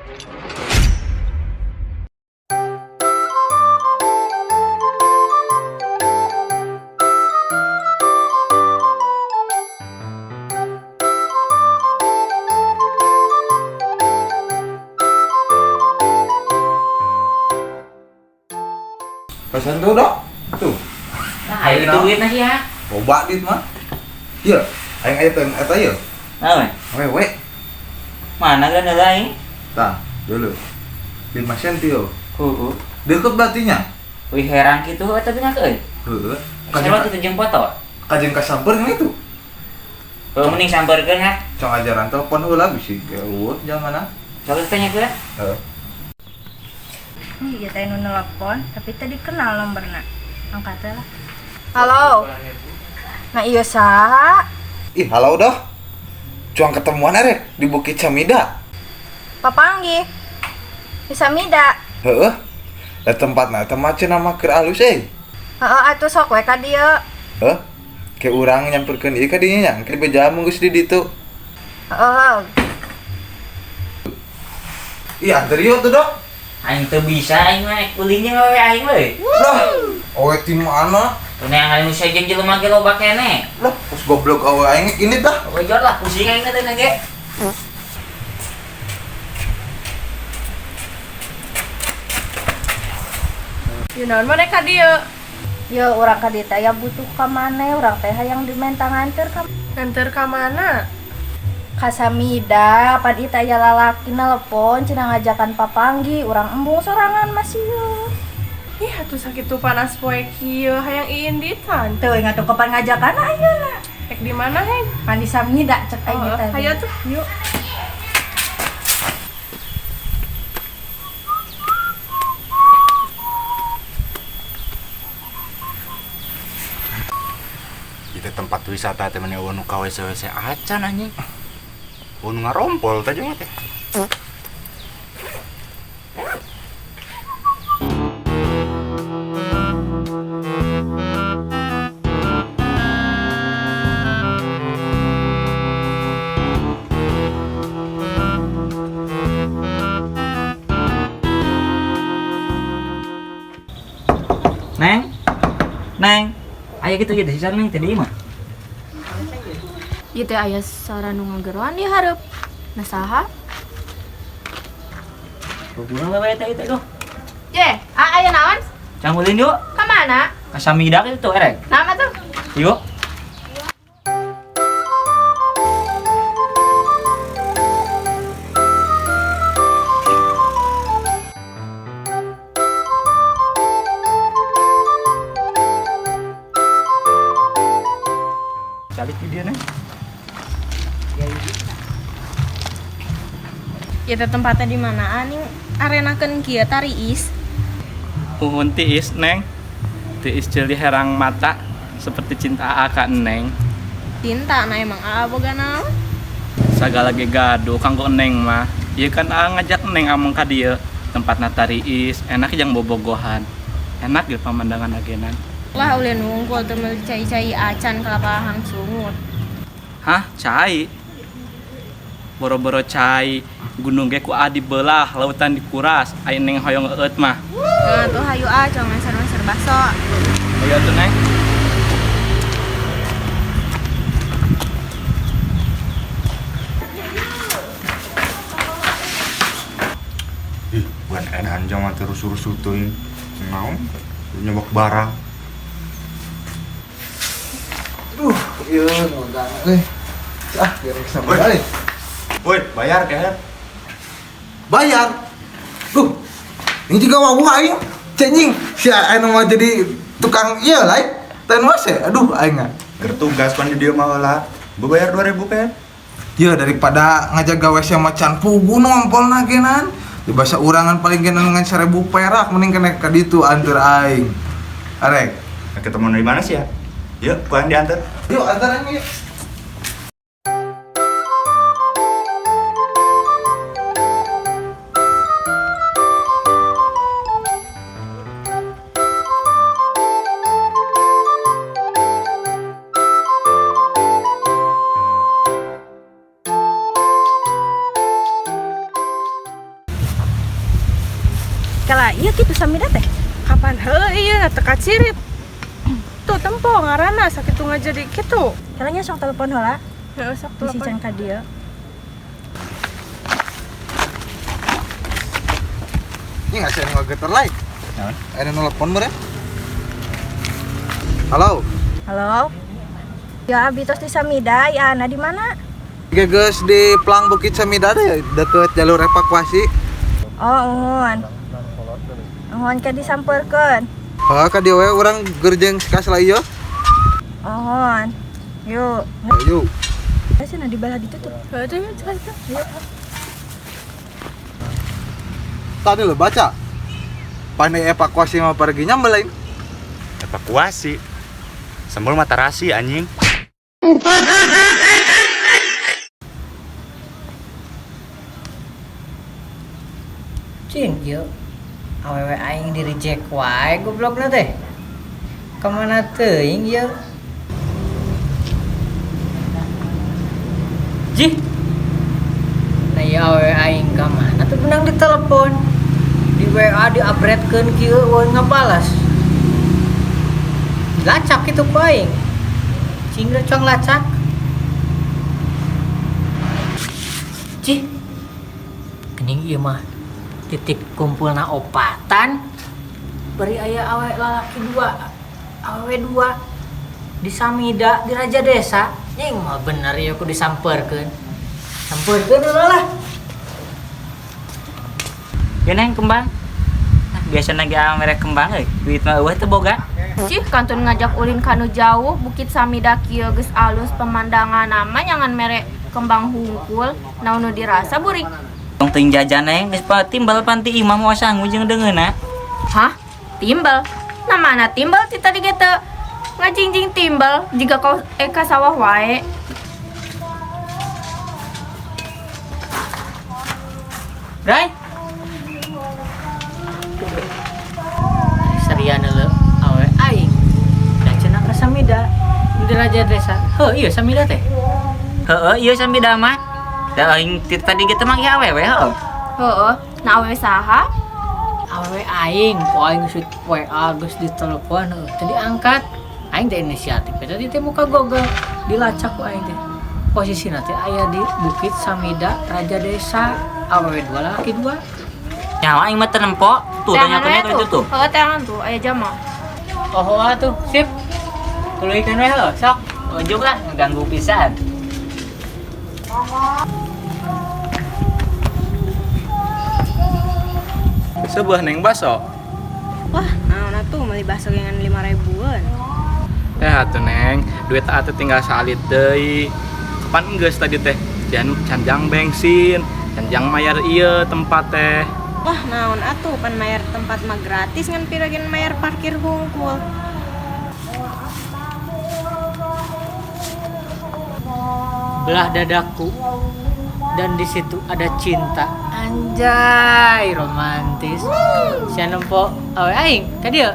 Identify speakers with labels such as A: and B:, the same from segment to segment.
A: Pesan tuh, Dok. Tuh.
B: Nah, ayo duit nah ya.
A: Loba duit mah. Ieu, aing aya teh eta ieu.
B: Naon?
A: Wewe.
B: Mana geuna aing?
A: Tah, dulu. 5 senti yo.
B: Heeh.
A: Deket batinya.
B: Wih herang kitu eta bina euy.
A: Heeh.
B: Kajeun kitu jeung foto.
A: Kajeun kasamper itu.
B: Heuh mending samperkeun ha.
A: Cong ajaran telepon heula bisi eueuh jangan ah.
B: Sok tanya ke.
A: Heeh.
C: Iya teh nu nelpon, tapi tadi kenal nomorna. Angkat lah. Halo. Nah iya saha?
A: Ih, halo dah. Cuang ketemuan arek di Bukit Samida.
C: Papanggih. Di Samida.
A: Heeh. Da tempatna teh mah cenah mah keur alus euy.
C: Heeh, atuh sok we ka dieu.
A: Heuh. Ke urang nyamperkeun ieu ka dinya nya, engke beja mun geus di ditu.
C: Heeh.
A: Ih, anter ieu tuh, Dok.
B: Aing teu bisa aing mah ulinnya we aing we.
A: Lah, awe ti mana?
B: Tuh neangan nu sejen jelema ge loba keneh.
A: Lah, pos goblok awe aing ini tah.
B: Bojor lah pusing aing teh ge.
D: Ieu naon maneh ka dieu?
C: Ye urang ka dieu teh aya butuh ka maneh, urang teh hayang dimenta nganter ka.
D: Nganter ka mana?
C: Ka Samida, pan ieu teh aya lalaki nelpon cenah ngajakan papanggi, urang embung sorangan masih ye.
D: Ih, atuh sakitu panas poe kieu hayang iinditan.
C: Teu ingat tuh kapan ngajakan ayeuna.
D: Rek di mana heng?
C: Pan di Samida cek aing
D: Oh,
C: teh.
D: hayo tuh, yuk.
E: Itu tempat wisata teh meni eueuh nu ka WC-WC acan anjing. Eueuh nu ngarompol teh jeung teh.
B: Neng. Neng. Aya kitu ieu sisa neng tadi mah.
F: Ieu teh aya sora nu ngageroan di hareup. Nah saha?
B: Hubungan bae teh ieu teh doh.
F: Ye, aya naon?
B: Cang ulin yuk.
F: Ka mana?
B: Ka Samida kitu tuh erek.
F: Nama tuh?
B: Yuk. Calik di dia neng.
F: Ieu teh tempatnya di mana aning arenakeun kieu tariis.
G: Uhun tiis neng. Tiis jeli herang mata seperti cinta aa ka neng.
F: Cinta na emang aa boga naon?
G: Sagala ge gaduh kanggo neng mah. Ieu kan aa ngajak neng ameng ka dieu. Tempatna tariis, enak jeung bobogohan. Enak ge pamandangan agenan.
F: Lah ulin wungkul teu meuli cai-cai acan kalapa hang sungut.
G: Hah, cai? Boro-boro cai, gunung ge ku aa dibelah, lautan dikuras, aya neng hoyong eueut mah.
F: Nah, tuh hayu ah, cong meser-meser bakso.
G: Ayo tuh neng.
E: Ih, bukan edan jang mah terus-rusuh teuing. Naon? Nyobok barang.
A: Duh, ieu nu euy. Ah, biar bisa balik.
E: Woi, bayar keher.
A: Bayar. Duh. Ini juga wawuh aing. Cenjing, si aing mah jadi tukang ieu lain. Teh wase. Aduh, aing mah.
E: Keur tugas pan di dieu mah heula. Bebayar 2000 keher.
A: Ya daripada ngajaga WC macan pugu ngompolna genan. Di bahasa urangan paling genan ngan 1000 perak mending kena ka ditu anteur aing. Arek.
E: Nah, ketemu di mana sih ya? Yuk, ku aing diantar.
A: Yuk, antar aing yuk.
C: Kala ieu kitu Samida teh.
D: Kapan heuh ieu teu kacirit. Tuh tempo ngaranna sakitu ngajadi kitu.
C: Kala nya sok telepon heula.
D: Heeh, sok
C: Bisi
D: telepon.
C: can ka dieu.
A: Ini nggak sih ngageter lain.
E: Naon?
A: Ada nelpon meureun. Halo.
C: Halo. Ya abi tos di Samida, ya ana di mana?
A: Geus di Plang Bukit Samida deh, deket jalur evakuasi.
C: Oh, uhun. Uhun ke disampeurkeun.
A: Heuh, ka dieu we urang gerjeng kaslah ieu.
C: Uhun. Yuk.
A: Ayo.
C: Eh, cenah di belah ditu tuh.
D: Heuh tuh cepat tuh.
A: Tadi lo baca. Pandai evakuasi mau pergi nyambel lain.
E: Evakuasi. Sembul mata rasi anjing.
H: Cing ieu awewe aing di reject wae goblokna teh. Kamana teuing ieu? Jih. Nah ieu awewe aing ka mana tuh benang di telepon. Di WA diupgradekeun kieu eueuh ngabalas. Dilacak kitu ku aing. Cing cong lacak. Cih. Geuning ieu mah titik kumpulna opatan bari aya awe lalaki dua awe dua di Samida di Raja Desa nying mah bener ya aku disamperkeun samperkeun lah.
B: Ya Neng kembang. Nah, biasa lagi merek kembang euy. Duit mah eueuh teu boga.
F: Cih, kantun ngajak ulin kanu jauh, Bukit Samida kieu geus alus pemandangan mah nyangan mere kembang hungkul, naon nu dirasa burik.
B: Tong teuing jajan Neng, geus pa timbal panti imah moal sangu jeung deungeunna.
F: Hah? Timbal? Nah mana timbal ti tadi ge teu ngajingjing timbal jiga kau ka sawah wae.
B: Bray,
H: Serian leuh awe aing da cenah ka Samida di Raja Desa heuh ieu Samida teh.
B: Heeh, ieu Samida mah. Da aing ti tadi ge teu manggih awewe heuh.
F: Heeh, nah awewe saha?
H: Awewe aing ku aing geus WA geus ditelepon heuh teu diangkat. Aing teh inisiatif eta tadi teh muka Google dilacak ku aing teh. Posisina teh aya di Bukit Samida Raja Desa awewe dua lalaki dua.
B: Nyawa aing mah teu nempo. Tuh
F: Tangan
B: tanyakeun
F: we
B: ka itu tuh.
F: Heeh, tangan tuh aya jama.
H: Oh atuh sip. Tuluykeun we heuh sok.
B: Unjuk lah ngeganggu pisan.
G: Sebuah Neng baso.
D: Wah, naon atuh meuli bakso gengan 5.000-an.
G: Eh atuh Neng, duit atuh tinggal salit deui. Kapan geus tadi teh? Jan canjang bensin, canjang mayar ieu tempat teh.
D: Wah, naon atuh pan mayar tempat mah gratis ngan pira gen mayar parkir hungkul.
H: Belah dadaku dan di situ ada cinta. Anjay, romantis. Sia nempo awe aing ka dieu.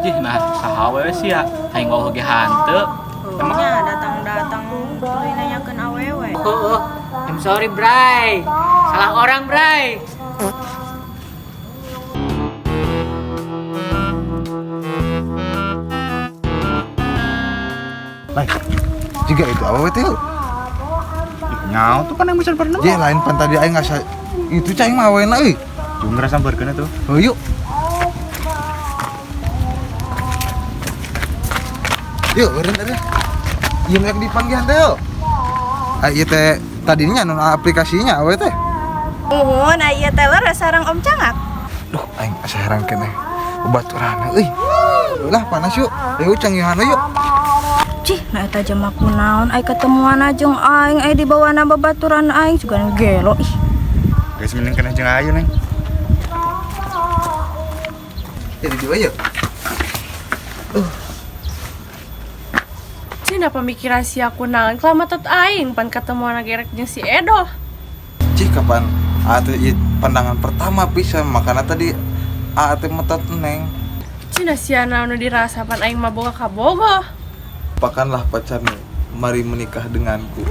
G: Jih nah saha we sia? Aing wauh ge hanteu.
D: Emang nya datang-datang tuluy nanyakeun awewe.
H: Oh, oh, I'm sorry, Bray. Salah orang, Bray.
A: Lain. Juga itu awewe teh.
E: Nyawa tuh kan yang bisa pernah.
A: Jeh lain pan tadi aing ngasa itu cai mah awena euy.
E: Jeung ngerasa sampeurkeun atuh.
A: Heuh yuk. Yuk, eureun tadi. Ieu nu dipanggihan teh yuk. Ah ieu teh tadinya nu aplikasinya awewe teh.
C: Uhun, aya teh leres sareng Om Cangak.
A: Duh, aing asa herang keneh. Babaturan euy. Lah panas yuk. Ayo canggihan yuk.
C: Cih, nah eta jama kunaon ai ketemuan jeung aing ai dibawana babaturan aing juga gelo ih.
E: Geus mending keneh jeung ayu Neng.
A: Jadi dieu yuk.
D: Cina pemikiran sia kunaon kelamatot aing pan ketemuan gerek jeung si Edo.
A: Cih kapan atuh ieu pandangan pertama pisan makana tadi aa teh metot Neng.
D: Cina sia naon nu dirasa pan aing mah boga kabogoh.
A: Pakanlah pacarmu, mari menikah denganku.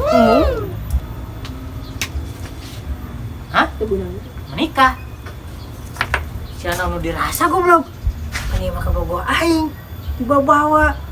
H: Hah? Menikah? Sia nu dirasa goblok. Pan ieu mah kabogoh aing. Dibawa-bawa.